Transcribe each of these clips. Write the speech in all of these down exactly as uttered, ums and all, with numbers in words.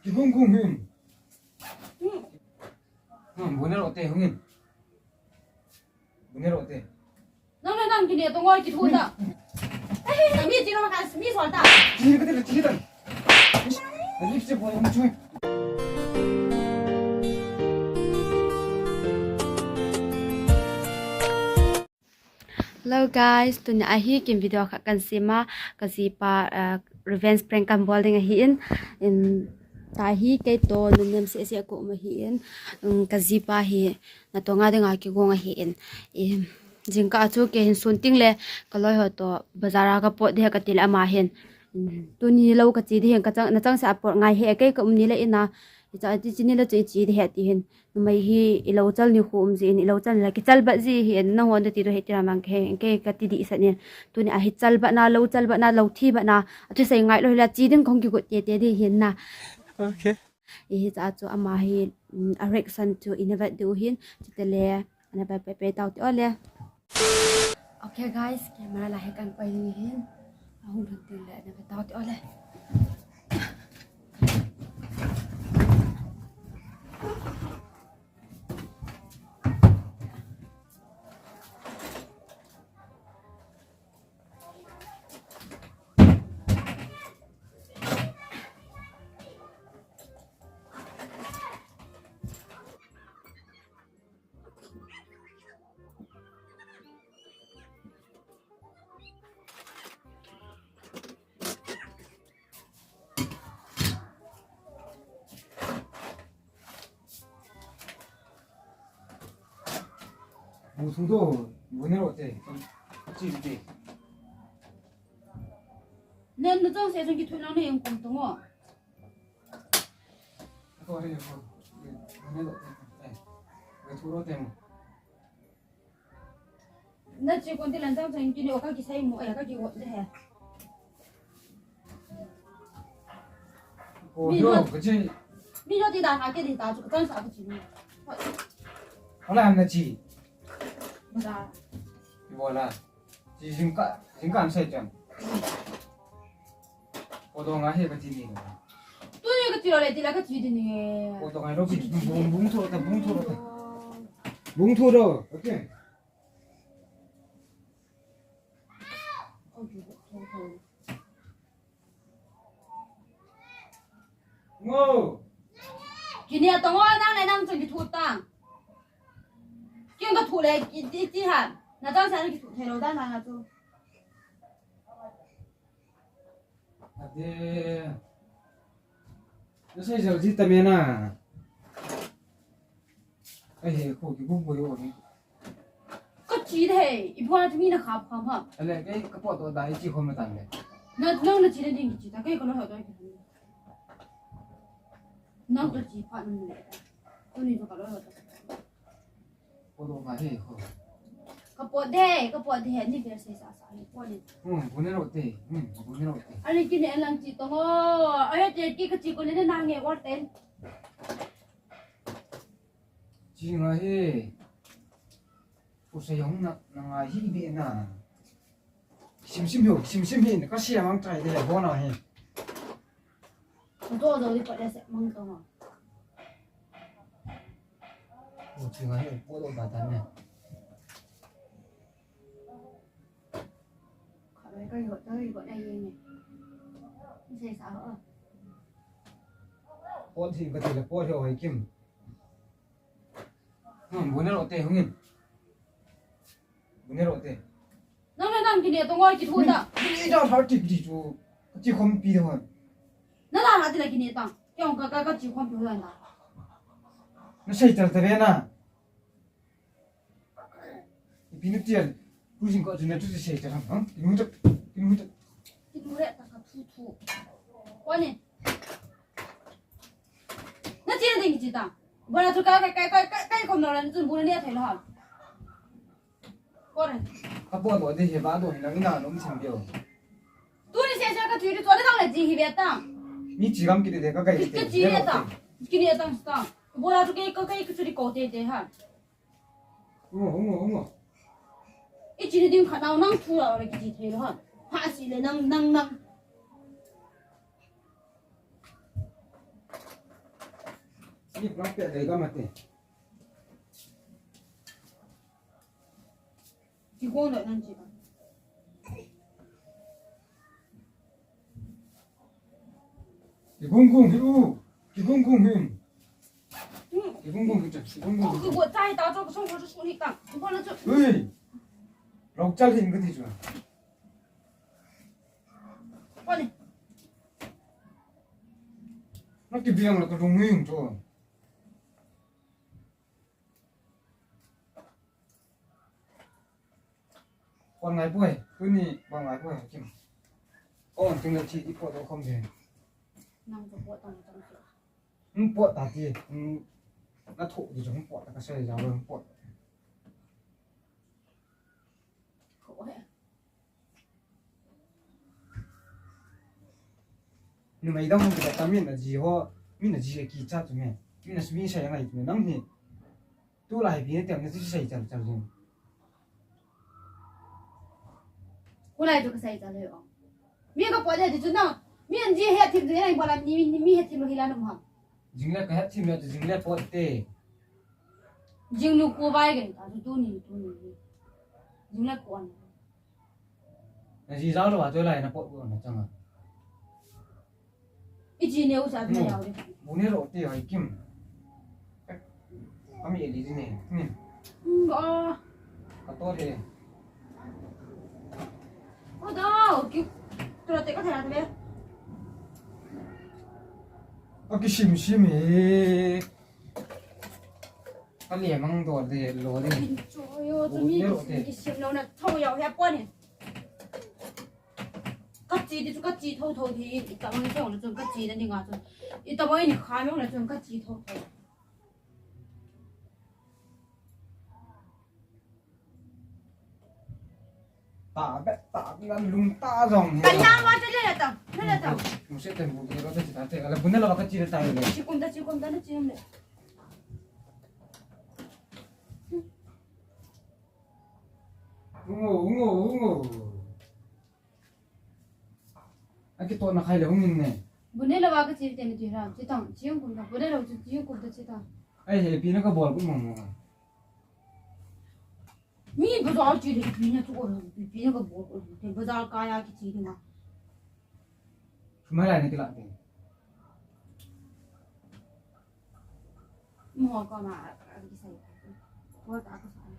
Hung, hung, hung. Hmm, bu ne ro te, hung in. Bu ne ro te. Nang na nang kine to ngoi ki thu ta. Eh, mi ti no ka mi sol ta. Ti ka te ti ta. Ani se bo hung chui. Hello guys, tuni ahi kin video khat kan sema, ka jipa, uh, revenge prank kan bol ding ahi in, in tahi kei to nunem sese ko um ahi in, um, ka jipa hi natonga dinga kigong ahi in, in jingkah chu kei hin sun ting le ka loi ho to bazar a ka pot ding ka ti le ama hin, um, tuni lo ka che ding ka chang, na chang sa pot ngai he kei ka um ni le ina, i cha ti chi ni le chu i che ding he ti hin. Numei hi i lo chal ni khu um ji in, i lo chal la kichal bat ji hi in, nahon da ti to he ti ram ang ke, ke ka ti di sa nin. Tuni ahi chal bat na, lo chal bat na, lo thi bat na, a thusei ngai lo hi la che ding kong kigot te te di hin na. Okay. I hi cha chu ama hi, mm, a reaction chu i na vet diu hin, chutile, ana pe pe pe tau ti ole. Okay guys, camera la he kan koi ni hin. Ahung lhun tin le na pe tau ti ole. Bu thu do, bu ne ro te, chi te. Nen na chang se chang ki thu na ne yang kum tu ngo. Ko re ko. Bu ne ro te. Eh. Bu thu ro te mo. Na chi kon ti lan chang chang kini o ka kisai mo, eh, ka kigot de he. Ko mi yo, no, ka chi. Mi no ti da na ke di ta chu ka chang sa ka chi ni. Hola na chi. Ba da. Ibola. Chi jingkah, jingkah am sai chang. Ko do nga he ka ti ni. Tu ni ka ti lo le ti la ka ti di ni. Ko do nga lo ki bung, bung thu ta, bung thu ta. Bung thu do. Okay. Ngo. Kini atong o nang le nang chun kithu tang. Kin ka thu le ki ti ti han. Na chang sa kithu thei lo da na na chu. Ade. Na sei jal ji ta me na. Ai he, ko ki bu bu yo ni. Ka chi de he, i bu na mi na kha kha ma. Ale, kei ka pot to da i chi khom na tan le. Na, nang na chi de ding chi ta, kei ka lo ha to ki. Nang to chi pha nang le. Ko ni to ka lo ha to. Ko to ma he ko. Ka pot de, ka pot de he, ni be se sa sa ni ko ni. Hmm, bu ne ro te. Hmm, bu ne ro te. Ani ki ne lang chi to ngo. Ai te ki ka chi ko ne na nge wa ten. Chi nga hi. Pu sa yong na, na nga hi be na. Sim sim yo, sim sim hi, ka sia mang trai de bo na hi. Do do di pa de se mang to ma. Pu chi nga hi, po do ta ta ne. Ka re ka yo, ka yo na ye ne. Ni se sa ho. Po thi ka ti le po hi oi kim. Hmm, bu ne ro te hung in. Bu ne ro te. Nang na nang kine to ngoi kithu ta. Ni da har ti di chu. Chi khom pi de hon. Na da ha ti la kine ta. Kyong ka ka ka chi khom pi hon na. Na sei chal ta ve na. Ipi nu tian. Pu jing ko chu na tu sei chal ham. Pi nu ta. Pi nu ta. Pi nu re ta ka thu thu. Ko ni. Na chi na ding chi ta. Bo na chu ka ka ka ka ka ka ko no ran chun bu na ni a thei lo ha. Ko ran. Ka bo bo de he ba do hi na ina nom sim bio. Tu ni se se ka chi ri to na dang le ji hi be ta. Ni chi ram ki de ka ka Ki chi le ta. Ki ni ta ta. Bo na chu ke ka ka ki chu ri ko te te ha. Ngo, ngo, ngo. I chi ni ding kha nau nang thu la le ki chi thei lo ha. Ha si le nang nang nang. Ni plang pe dei ka mate. Kigong doi nan chi. Kigong gong hi u. Kigong gong hi. Hmm. Kigong gong hi cha. Kigong gong. Ko ko tai ta cho ko song ko su ni ta. Ko na cho. Ui. Lok chal hin ka ti chu. Ko ni. Na kibiang la ka rung hi chu. Pon ngai poi, tuni pon ngai poi, Kim. Kon ting le thi i pot lo khom de. Nang to pot tang tang. Hmm, pot ta ti. Hmm, na tho di jong pot ta ka sai ja lo pot. Ko he. Numei dang hung kidap ta min a ji ho, min a ji a kicha chu me. Min a sumi sai ngai chu me nang hi. Tulai pi na tem na chu sai chal chal jing. Kulai chu ka sai chal he o. Mi ka pot de chu na. Mi an ji he thim de nang bola ni mi he thim lo hi la nang ha. Jingle ka het thim le, jingle pot te. Jingnu ko vai ke, ta tu ni, tu ni. Jingle ko an. Na ji jao lo wa tu lai na pot ko na chang a. I ji ne u sa na yao de. Bu ne ro te hai Kim. Ami e li ne. Hmm. Hmm, ba. Ka to de. O da, ki, tu te ka thera te. A kisim sim e. Ka le mang do de lo de. Cho yo, chu mi kisim lo na tho yao he pon ni. Ka chi di chu ka chi tho tho di, i ta mang tho na chun ka chi na ni nga chun. I ta mang ni kha lo na chun ka chi tho tho. Ta be, ta be, na lung ta jong he. Ka na wa te le ta, le ta. Mu se te mu de ro te ta te, ala bu ne la ka chi ta le. Chi kum ta, chi kum ta, na chi le. Ungo, ungo, ungo. Aki to na khai le hung in ne. Bu ne la wa ka chi te ni ti ra, chi tang, chi kum ta, bu ne la chi, chi kum ta, chi ta. Ai he, pi na ka bol ku mo mo. Mi bazar chi le pi na chu ko, pi na ka bol ko, te bazar ka ya ki chi na. Sumai lai na ki la te. Mo ko ma, a ki sai. Ko ta ko sai.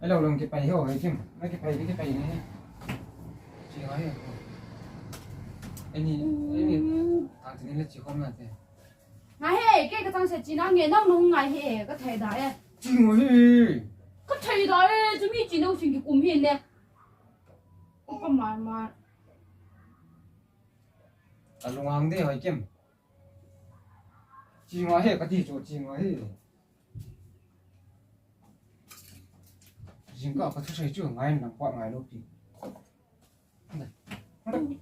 Ai lo long ki pai ho, ai kim. Na ki pai, ki pai ni. Chi ho he. Ani, ani. Ta ti ni le chi ko na te. Ngai he, kei ka chang se chi na nge nang nung ngai he, ka thei da e. Chi ngai he. Ka thei da e, chu mi chi nau sing ki kum he ne. Ka ma ma. Ka lung ang de hoi kim. Chi ngai he, ka ti chu chi ngai he. Jing ka ka thu sei chu ngai nang pa ngai lo pi.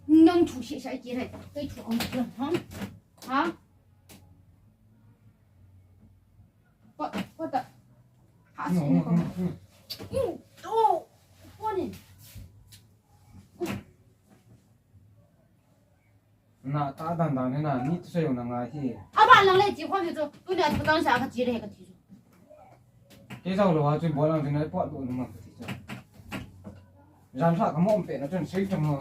Nang thu sei sei ki re, kei thu ang chu ha? Ha? Pa, pa ta. Ha si ni ko. Mm, to. Ko ni. Na ta dan dan na ni tu sei na ngai hi. A ba lang le chi ko ni chu. Tu ni a tu tang sa ka chi re ka ti chu. Kei zau lo ha chu bol lang chu na pot lo na ma ka ti chu. Jan sa ka mom pe na chun sei chang ho.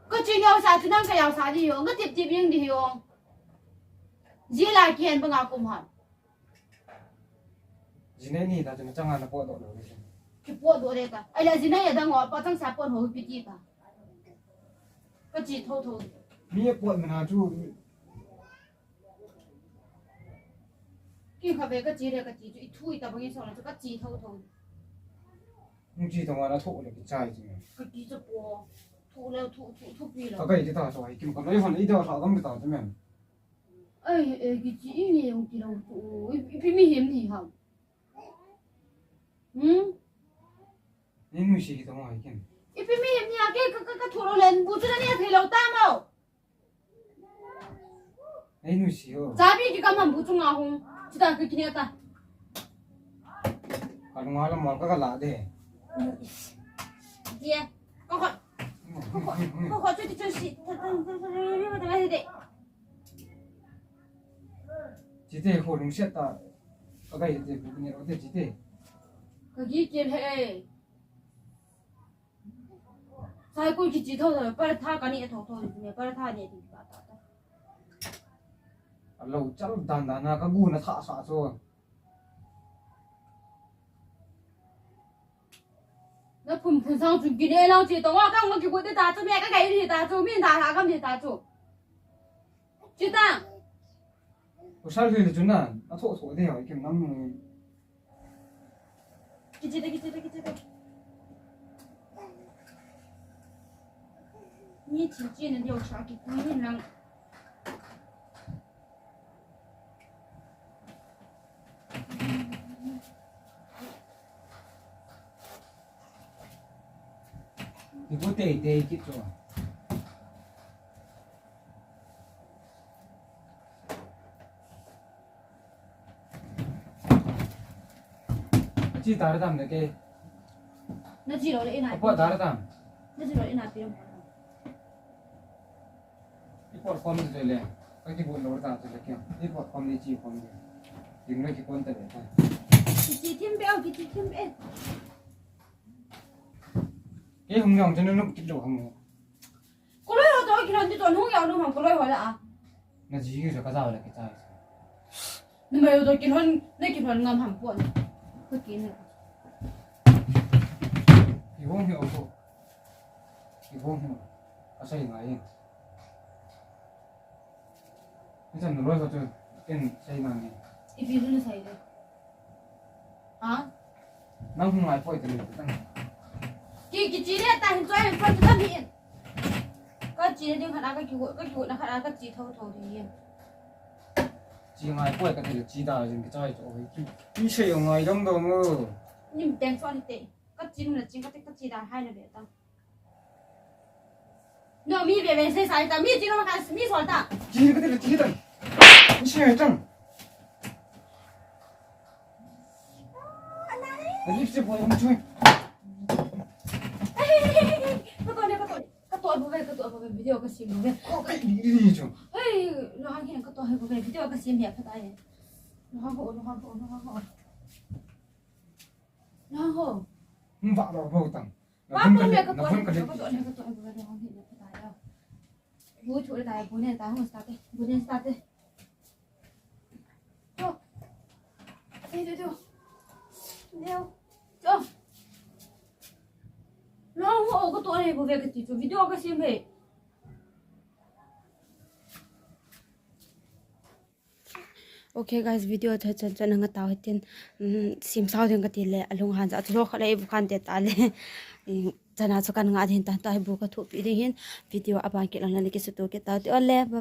Ka chi yau sa chu nang ka yau sa di yo, ka tip tip yeng di yo. Ji la ki hen ba nga kum han. Ji nei ni ta chu na chang na pot do lo ni. Ki pot do le ta. Ai la ji nei ya dang ho, pa chang sa pot ho pi ti ta. Ka chi tho tho. Mi pot ma na chu. Kin kha ve ka chi le ka chi chu i thu i ta bang i so la chu ka chi tho tho. Nung chi tong ana tho le ki chai chi. Ka chi chu po. Thu le thu, thu, thu pi le. Ka kai ti ta so ai kim ka noi hon i da sa gam ta chu men. Ai, e ki chi i nge ung ki lo chu. I, i pi mi hem ni ha. Hmm? Ni nui si ki tong ai kim. I pi mi hem ni a ke ka, ka, ka thu lo len bu chu na ni a thei lo ta mo. Ei, nuisi ho. Chabi kikam ham bu chunga hung. Chita ka kine ta. Ka lunga la mol ka ka la de. Dia. Ko ko. Ko ko. Ko ko, chuti chusi. Ta ta ta ta ta ta ta ta. Chite, kho lungsiat ta. Ka gai te, bu ni ro te, chite. Ka gi kel he. Sai kun kichi tho tho, paratha ka ni tho tho, ni paratha ni ti ta ta ta. Alo chal dan dan na ka gu na tha sa chu. Na phun phun sang chu kine lang chi to wa kang ma ki gu te ta chu, me ka gai ni ta chu, mi da la ka mi ta chu. Chi ta. Ko sal ri chu na, a tho tho de ha, kim nam. Kichi de, kichi de, kichi de. Ni chi chi na dio cha ki ku ni lang. Ki ku tei tei ki chu. Chi tar tam de ke. Na chi lo le ina. Apo tar tam. Na chi lo ina pi. Ipot kom te le. Ka kibol lo ta te le ke. Ipot kom ni chi kom ni. Ding le kikon te le ta. Kichi thim be, au, kichi thim be. Ke hung yong te nu nu kit lo ham. Koloi ho to kilhon ti to hung yong nu ham koloi ho la a. Na ji ki ka ja le ke cha. Numei u to kilhon, na kilhon ngam ham pon. Ka ki na. Ki hung hi o ko. Ki hung hi. Ka sai ngai. Ni chan loi ko chu ken sai ngai. Ipi lu na sai de. Ha? Nang hung ngai poi te le tang. Ki, kichi le ta hin choi hin poi ta mi. Ka chi le ding khat a ka ki, ka ki na khat a ka chi tho tho ding yin. Chi ngai poi ka te le chi da jin ka choi chu oi. Ki, ki sei ngai dong dong o. Nim teng chon te. Ka chi na chi ka te ka chi da hai na be ta. No, mi be be sei sai ta, mi chi no ka mi sol ta. Chi ka te le chi ta. Ni sei ta. Ani se poi mo choi. Ka to ne, ka to. Ka to bu ve, ka to bu ve, video ka sim bu ve. Ko kai ni ni chu. Hei, lo hang hin ka to he bu ve, video ka sim he pha ta he. Lo hang ho, lo hang ho, lo hang ho. Lo hang ho. Hum ba lo bo tang. Ba pon le ka to, ka to, ka to, ka to, ka to, ka to, ka to, ka to. Bu chu le tai, bu ne tai, hung start te, bu ne start te. To. Te, te, to. Neo. To. Lo hang ho, ka to le bu ve ka ti chu, video ka sim he. Okay guys, video chu chan chan nga tao hitin, um, sim sao ding ka ti le, alung han ja chu lo kha le, bu khan te ta le. Chana chu kan nga ding ta, ta bu ka thupi ding hin, video aban ki lang le ki sutu ki tao ti o le, bye